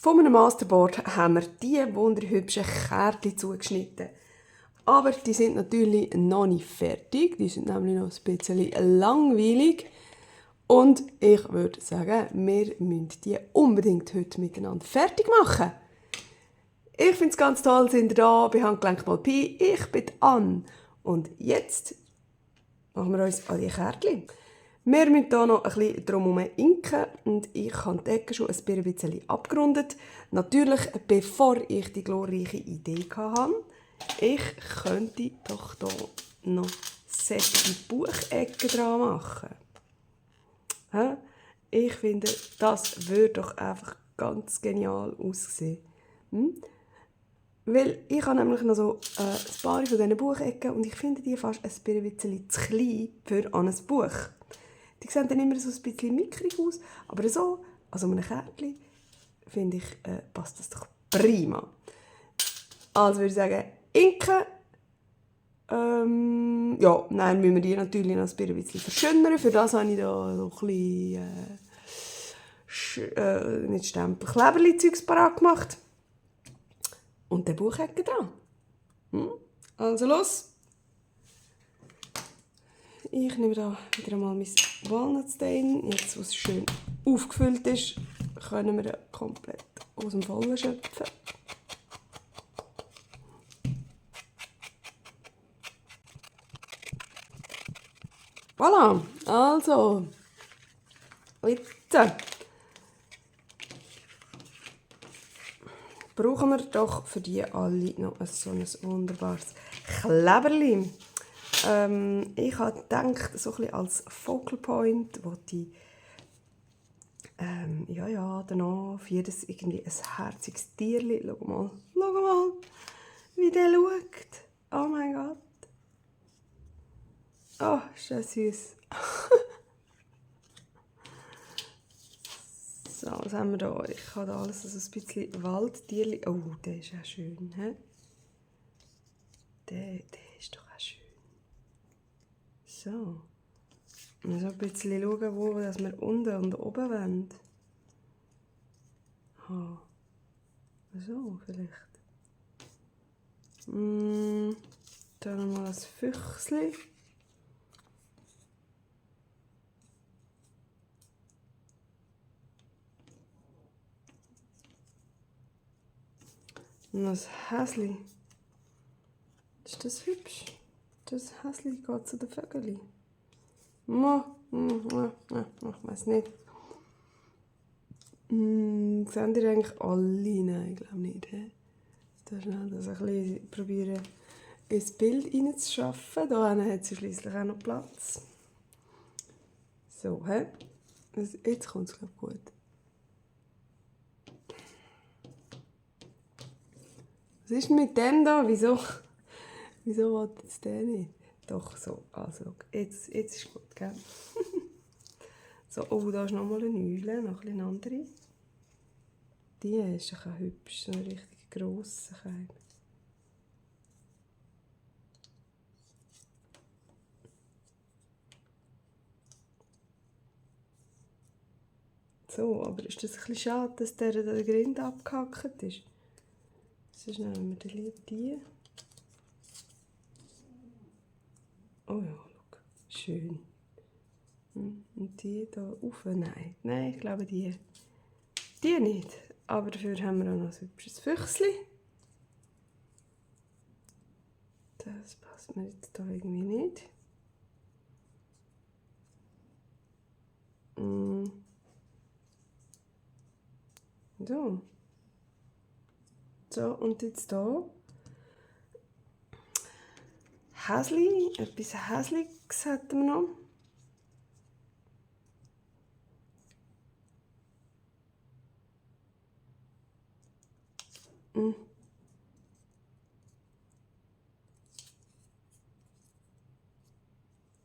Von einem Masterboard haben wir diese wunderhübschen Kärtchen zugeschnitten. Aber die sind natürlich noch nicht fertig. Die sind nämlich noch ein bisschen langweilig. Und ich würde sagen, wir müssen die unbedingt heute miteinander fertig machen. Ich finde es ganz toll, sind ihr da bei Handgelenk mal Pi. Ich bin Ann. Und jetzt machen wir uns an die Kärtchen. Wir müssen hier noch ein bisschen drumherum inken und ich habe die Ecke schon ein bisschen abgerundet. Natürlich, bevor ich die glorreiche Idee hatte, ich könnte doch hier noch solche Buchecken dran machen. Ich finde, das würde doch einfach ganz genial aussehen. Weil ich habe nämlich noch so ein paar von diesen Buchecken und ich finde die fast ein bisschen zu klein für an ein Buch. Die sehen dann immer so ein bisschen mickrig aus, aber so, also einem Kärtchen, finde ich, passt das doch prima. Also würde ich sagen, inken. Ja, dann müssen wir die natürlich noch ein bisschen verschönern. Für das habe ich da so ein bisschen, nicht Stempel, Kleberli-Zeugs parat gemacht. Und den Buchecken dran. Also los! Ich nehme da wieder einmal mein Walnutsstein. Jetzt, wo es schön aufgefüllt ist, können wir komplett aus dem Vollen schöpfen. Voilà! Also, jetzt brauchen wir doch für die alle noch so ein wunderbares Kleberli. Ich habe gedacht, so ein bisschen als Focal Point, wo die danach für jedes irgendwie ein herziges Tierli. Schau mal, wie der schaut. Oh mein Gott. Oh, ist das süß. So, was haben wir da? Ich habe da alles also ein bisschen Waldtierli. Oh, der ist ja schön. He? Der ist doch auch schön. So. Wir müssen ein bisschen schauen, wo wir unten und oben wollen. So, vielleicht. Dann nochmal ein Füchsli. Und ein Häsli. Ist das hübsch? Das Häsli geht zu den Vögeln. Ich weiß nicht. Sehen die eigentlich alle? Nein, ich glaube nicht. Da schnell das ein bisschen probieren, ins Bild hineinzuschaffen. Da hat sie schliesslich auch noch Platz. So, jetzt kommt es, glaube ich, gut. Was ist denn mit dem da? Wieso will jetzt der nicht? Doch, so. Also, jetzt ist gut, gell? So, oh, da ist nochmal eine Eule, noch ein eine andere. Die ist doch auch hübsch, so eine richtig grosse Keim. So, aber ist das ein bisschen schade, dass der Grind abgehackt ist? Sonst nehmen wir lieber die. Oh ja, schau. Schön. Und die hier rauf? Nein, ich glaube die nicht. Aber dafür haben wir auch noch ein hübsches Füchsli. Das passt mir jetzt da irgendwie nicht. So, und jetzt hier. Häsli, etwas Häsliges hätten wir noch.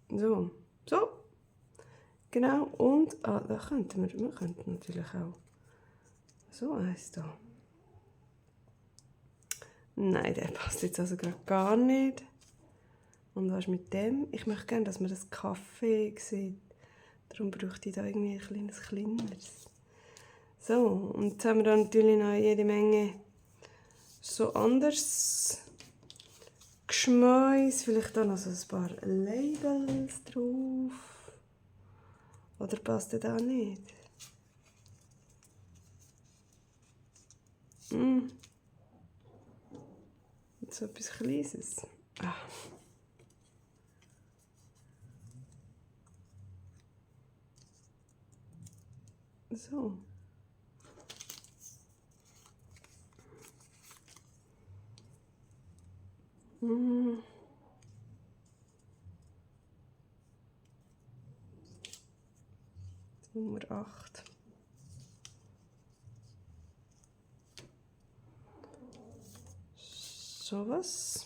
So. Genau, und da könnten wir könnten natürlich auch so eins da. Nein, der passt jetzt also gerade gar nicht. Und was ist mit dem? Ich möchte gerne, dass man das Kaffee sieht. Darum bräuchte ich da irgendwie ein kleineres. So, und jetzt haben wir dann natürlich noch jede Menge so anderes Geschmäus. Vielleicht auch noch so ein paar Labels drauf. Oder passt das auch nicht? So etwas Kleines. Ah. So. Nummer 8. So was.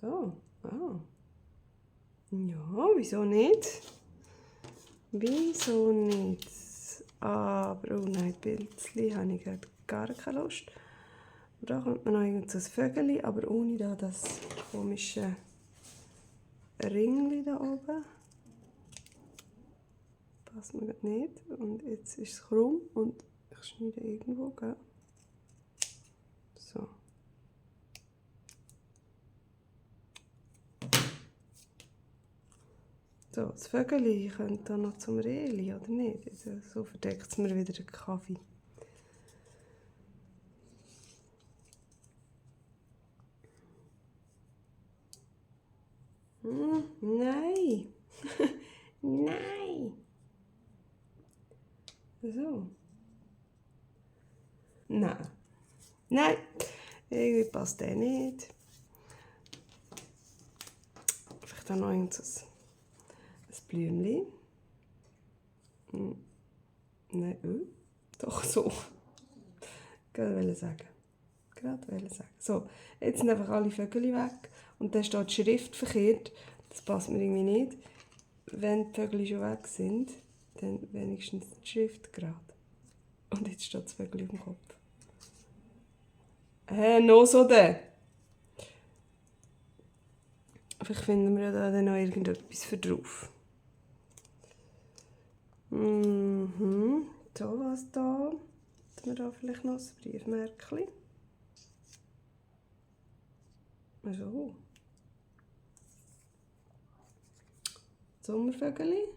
So. Ah. Ja, wieso nicht? Wieso nicht? Aber, oh nein, Pilzli habe ich gar keine Lust. Da kommt man noch irgend so ein Vögel, aber ohne da das komische Ringli da oben. Passt mir gerade nicht. Und jetzt ist es krumm und ich schneide irgendwo, gell? So. So, das Vögel könnte da noch zum Rehli, oder nicht? Also, so verdeckt es mir wieder den Kaffee. Nein! Nein! So. Nein. Nein! Irgendwie passt der nicht. Vielleicht auch noch ein Blümchen. Nein, doch so. Gerade sagen. So, jetzt sind einfach alle Vögel weg. Und dann steht die Schrift verkehrt. Das passt mir irgendwie nicht. Wenn die Vögel schon weg sind, dann wenigstens die Schrift gerade. Und jetzt steht das Vögel auf dem Kopf. Noch so der. Vielleicht finden wir ja da dann noch irgendetwas für drauf. So was da. Haben wir da vielleicht noch ein Briefmärkchen. So. Sommervögel.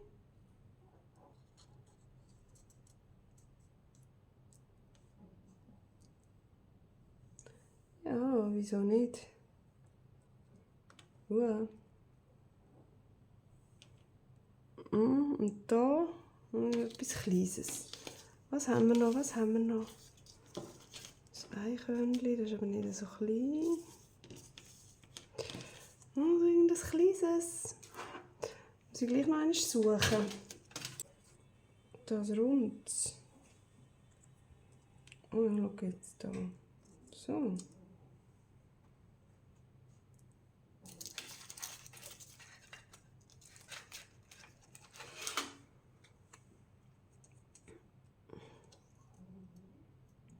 Ja, wieso nicht? Und da etwas Kleines. Was haben wir noch? Das Eichhörnchen, das ist aber nicht so klein. Irgendwas Kleines. Muss ich gleich noch einmal suchen. Das Rundes. Oh, schau jetzt da. So.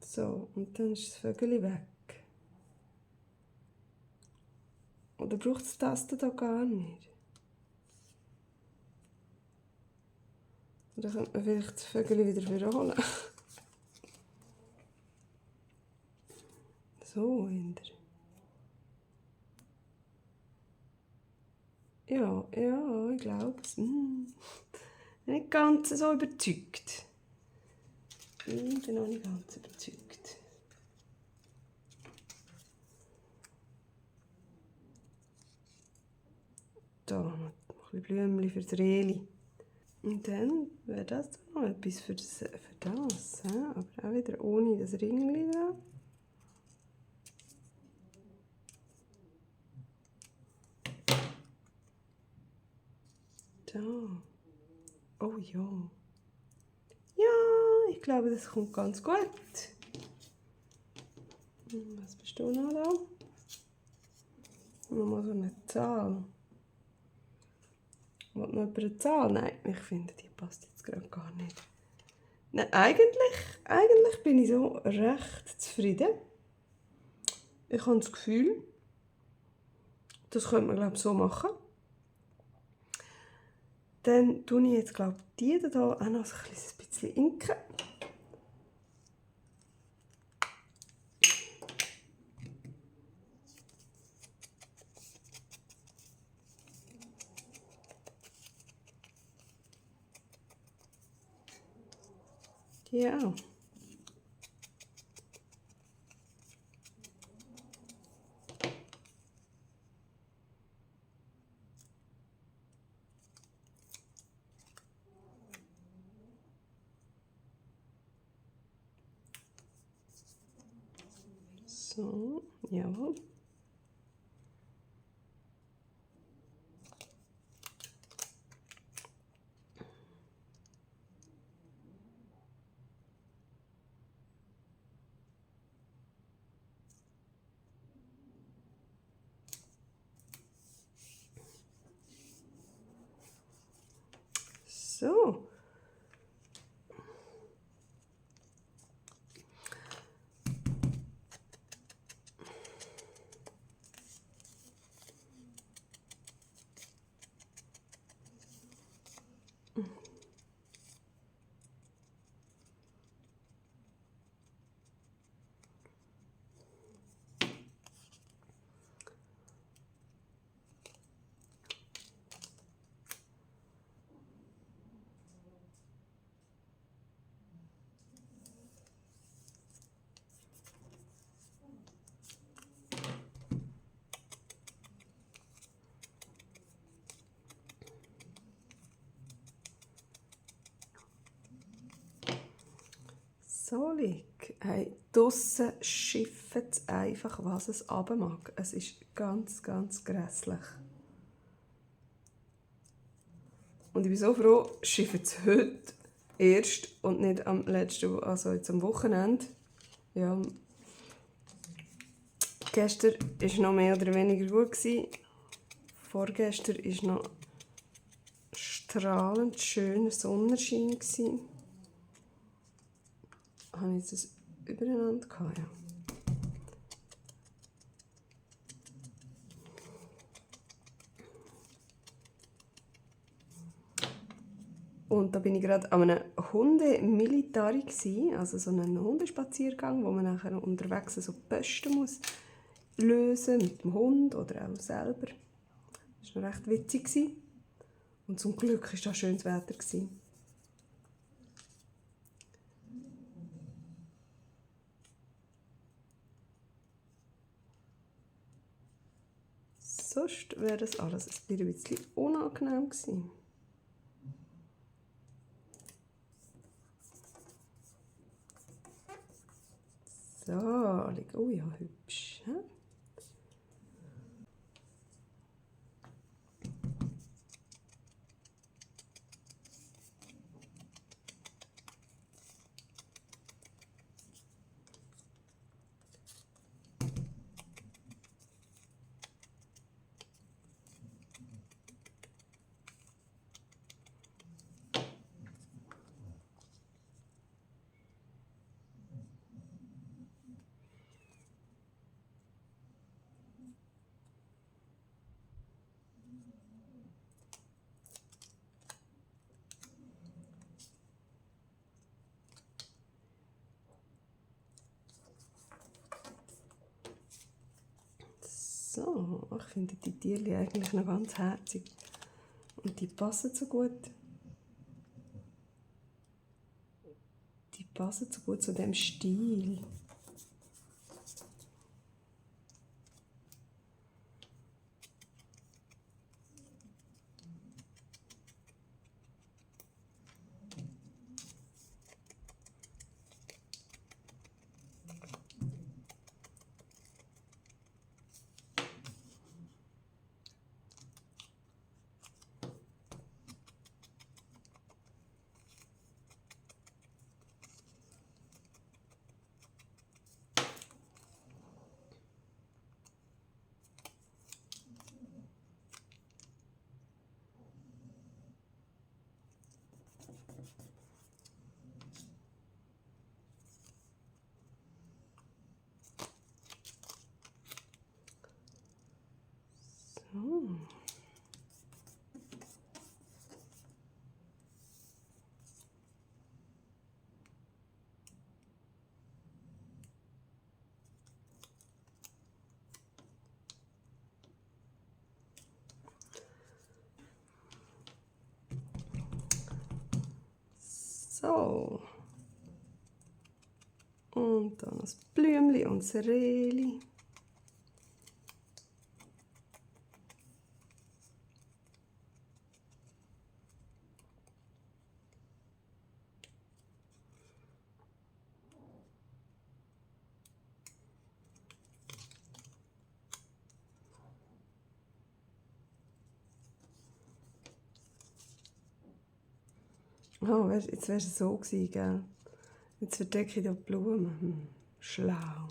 So, und dann ist das Vögel weg. Oder braucht es das da gar nicht? Oder könnte man vielleicht das Vögel wieder wiederholen? So, hinter. Ja, ich glaube es. Nicht ganz so überzeugt. Ich bin noch nicht ganz überzeugt. Da noch ein bisschen Blümchen für das Rehli. Und dann wäre das noch etwas für das. Aber auch wieder ohne das Ringli da. Da. Oh ja. Ja, ich glaube, das kommt ganz gut. Was bist du noch da? Nochmal so eine Zahl. Wollt noch jemand eine Zahl? Nein, ich finde, die passt jetzt gerade gar nicht. Nein, eigentlich bin ich so recht zufrieden. Ich habe das Gefühl, das könnte man, glaube ich, so machen. Dann tue ich jetzt, glaube ich, die hier auch noch ein kleines bisschen inken. Die auch. So, jawohl. So. Solig. Hey, draussen schifft es einfach, was es runter mag. Es ist ganz, ganz grässlich. Und ich bin so froh, schifft es heute erst und nicht am letzten, also jetzt am Wochenende. Ja. Gestern war es noch mehr oder weniger gut. Vorgestern war noch strahlend schöner Sonnenschein. Habe ich das übereinander gehabt? Ja. Und da bin ich gerade an einem Hundemilitari, also so einem Hundespaziergang, wo man nachher unterwegs so Posten muss lösen mit dem Hund oder auch selber. Das war noch recht witzig. Und zum Glück war da schönes Wetter. Sonst wäre das alles ein bisschen unangenehm gewesen. So, oh ja, hübsch. He? So, ich finde die Tierchen eigentlich noch ganz herzig. Und die passen so gut. Die passen so gut zu dem Stil. So. So. Und dann das Blümchen und das Rehli. Oh, jetzt wäre es so gewesen, gell? Jetzt verdecke ich die Blumen. Schlau.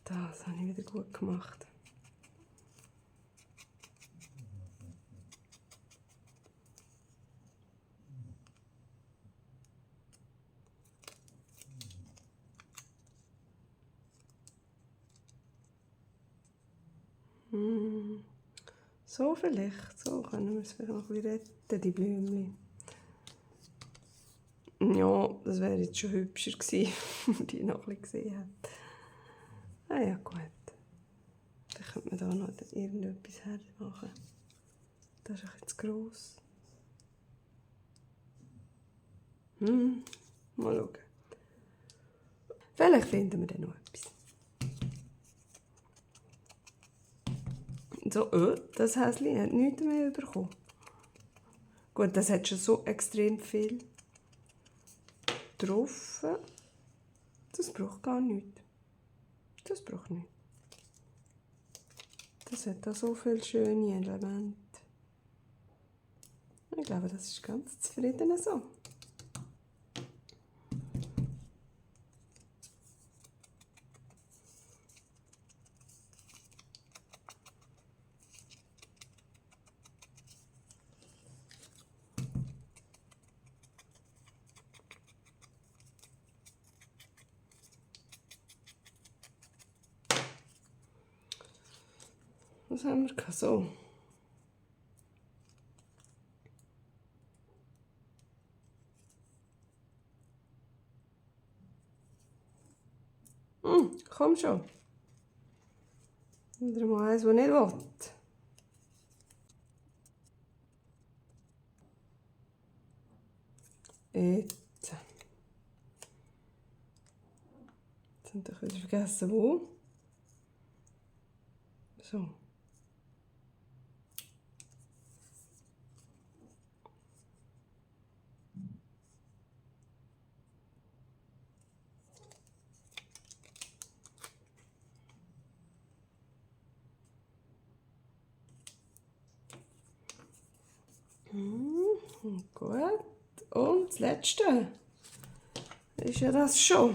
Das habe ich wieder gut gemacht. So vielleicht. So können wir es vielleicht noch ein bisschen retten, die Blümchen. Ja, das wäre jetzt schon hübscher gewesen, wenn man die noch ein bisschen gesehen hat. Ah ja, gut. Dann könnte man da noch irgendetwas hermachen. Das ist ein bisschen zu gross. Mal schauen. Vielleicht finden wir dann noch etwas. So, das Häschen hat nichts mehr bekommen. Gut, das hat schon so extrem viel drauf. Das braucht gar nichts. Das braucht nichts. Das hat da so viele schöne Elemente. Ich glaube, das ist ganz zufrieden so. Was haben wir gehabt? So. Komm schon. Wieder mal eins, das nicht will. Jetzt. Jetzt habe ich wieder vergessen, wo. So. Gut. Und das Letzte ist ja das schon.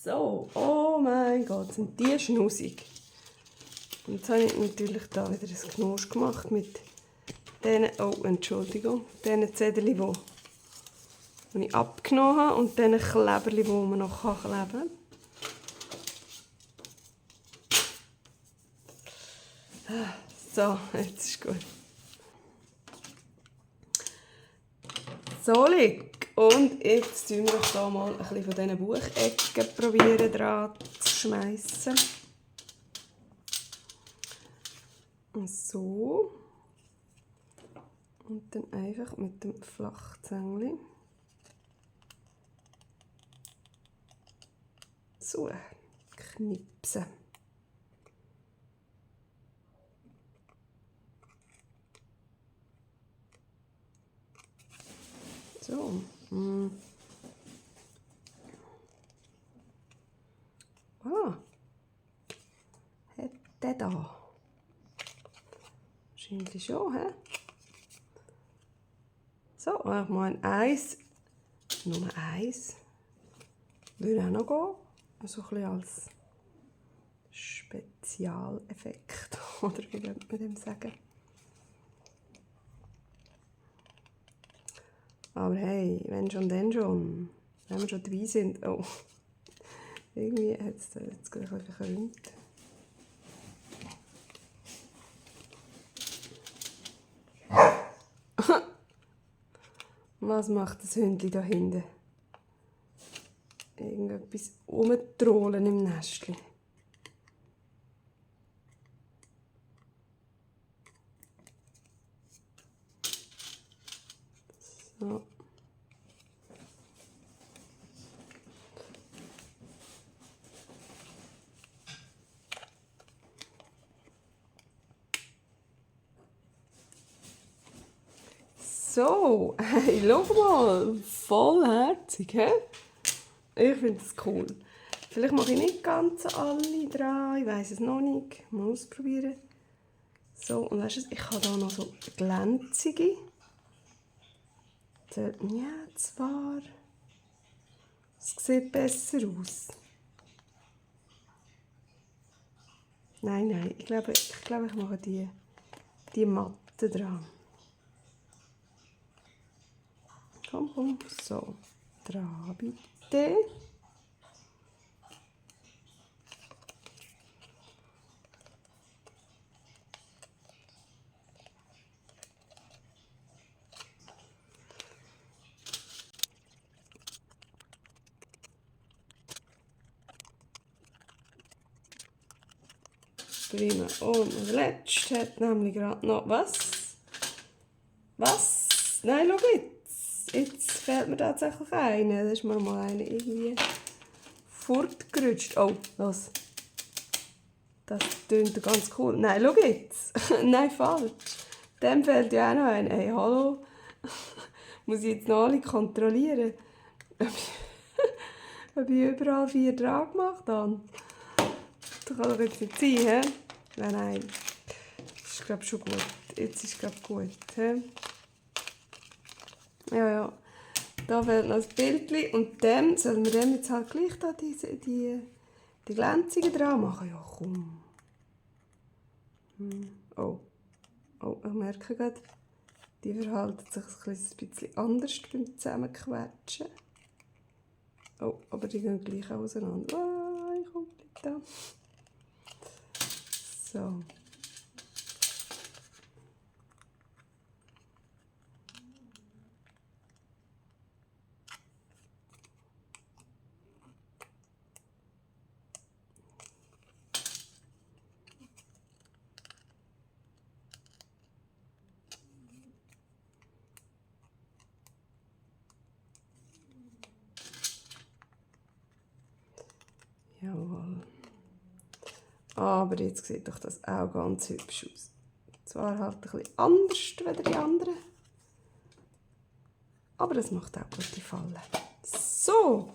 So, oh mein Gott, sind die schnussig. Und jetzt habe ich natürlich da wieder ein Knusch gemacht mit diesen, oh Entschuldigung, diesen Zettelchen, die ich abgenommen habe und diesen Kleberchen, die man noch kleben kann. So, jetzt ist gut. So, und jetzt probieren wir hier mal ein bisschen von diesen Buchecken dran zu schmeißen. So. Und dann einfach mit dem Flachzängli so knipsen. So. Voilà. Hat der da. Wahrscheinlich schon, hä? So, ich meine eins. Nur eins. Würde auch noch gehen. So ein bisschen als Spezialeffekt, oder wie könnte man dem sagen? Aber hey, wenn schon, dann schon. Wenn wir schon dabei sind. Oh, irgendwie hat es jetzt gleich ein bisschen verrückt. Was macht das Hündchen da hinten? Irgendetwas rumtrollen im Nestchen. So. So, hey, schau mal, vollherzig, hä? Ich finde das cool. Vielleicht mache ich nicht ganz alle dran, ich weiß es noch nicht. Mal ausprobieren. So, und weißt du, ich habe hier noch so glänzige. Ja, zwar. Es sieht besser aus. Nein, ich glaube, ich mache die Matte dran. Komm, so. Dran, bitte. Prima. Und der letzte hat nämlich gerade noch... Was? Was? Nein, schau jetzt. Jetzt fehlt mir tatsächlich einer. Da ist mir mal einer irgendwie fortgerutscht. Oh, los. Das klingt ganz cool. Nein, schau jetzt. Nein, falsch. Dem fehlt ja auch noch einer. Hey, hallo. Muss ich jetzt noch alle kontrollieren, ob ich überall 4 dran gemacht habe. Das kann doch jetzt nicht sein, hä? Nein. Das ist, glaube ich, schon gut. Jetzt ist es, glaube ich, gut. He? Ja. Da fehlt noch ein Bildchen. Und dann sollen wir dem jetzt halt gleich da die glänzigen dran machen. Ja, komm. Oh, ich merke gerade, die verhalten sich ein bisschen anders beim Zusammenquetschen. Oh, aber die gehen gleich auseinander. Ah, ich komme nicht da. So. Jawohl. Aber jetzt sieht doch das auch ganz hübsch aus. Zwar halt ein bisschen anders als die anderen. Aber es macht auch gute Fallen. So,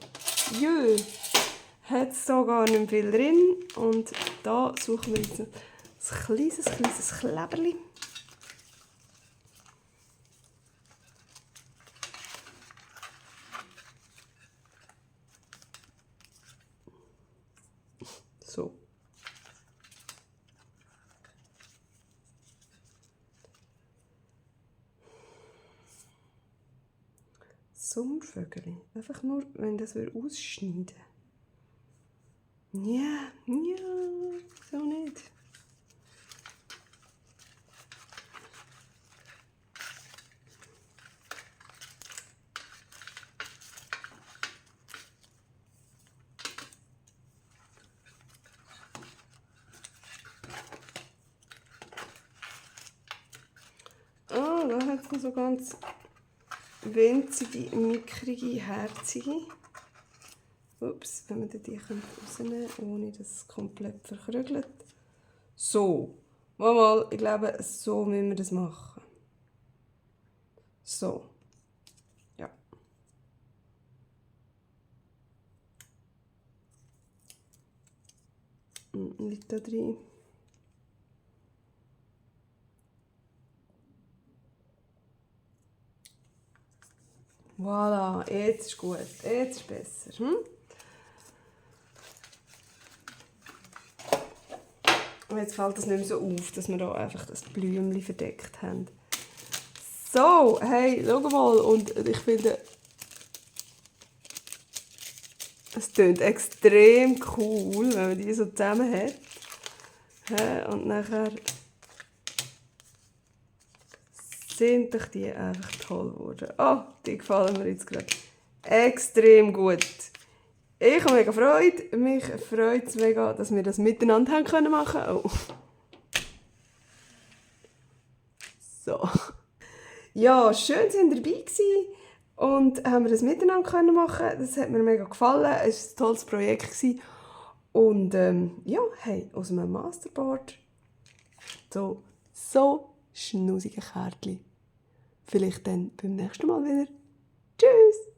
jö, hat es da gar nicht viel drin. Und da suchen wir jetzt ein kleines Kleberli. So. Sumpfvögel. Einfach nur, wenn das ausschneiden würde. Ja, so nicht. Ah, da hat es noch so ganz winzige, mickrige, herzige. Ups, wenn man die rausnehmen kann, ohne dass es komplett verkrügelt. So. Mal, ich glaube, so müssen wir das machen. So. Ja. Liegt da drin. Voilà, jetzt ist gut. Jetzt ist besser. Und jetzt fällt das nicht mehr so auf, dass wir da einfach das Blümchen verdeckt haben. So, hey, schau mal. Und ich finde, es tönt extrem cool, wenn man die so zusammen hat. Und nachher sind doch die einfach toll geworden. Oh, die gefallen mir jetzt gerade extrem gut. Ich habe mega Freude. Mich freut es mega, dass wir das miteinander haben können machen. Oh. So. Ja, schön, dass ihr dabei gewesen und haben wir das miteinander können machen. Das hat mir mega gefallen. Es war ein tolles Projekt gewesen. Und ja, hey, aus einem Masterboard so schnusige Kärtchen. Vielleicht dann beim nächsten Mal wieder. Tschüss!